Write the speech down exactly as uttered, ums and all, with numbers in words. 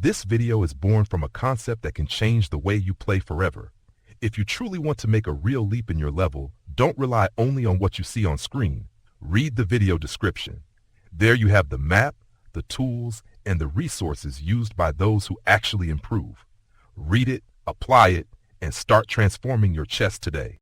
This video is born from a concept that can change the way you play forever. If you truly want to make a real leap in your level, don't rely only on what you see on screen. Read the video description. There you have the map, the tools, and the resources used by those who actually improve. Read it, apply it, and start transforming your chess today.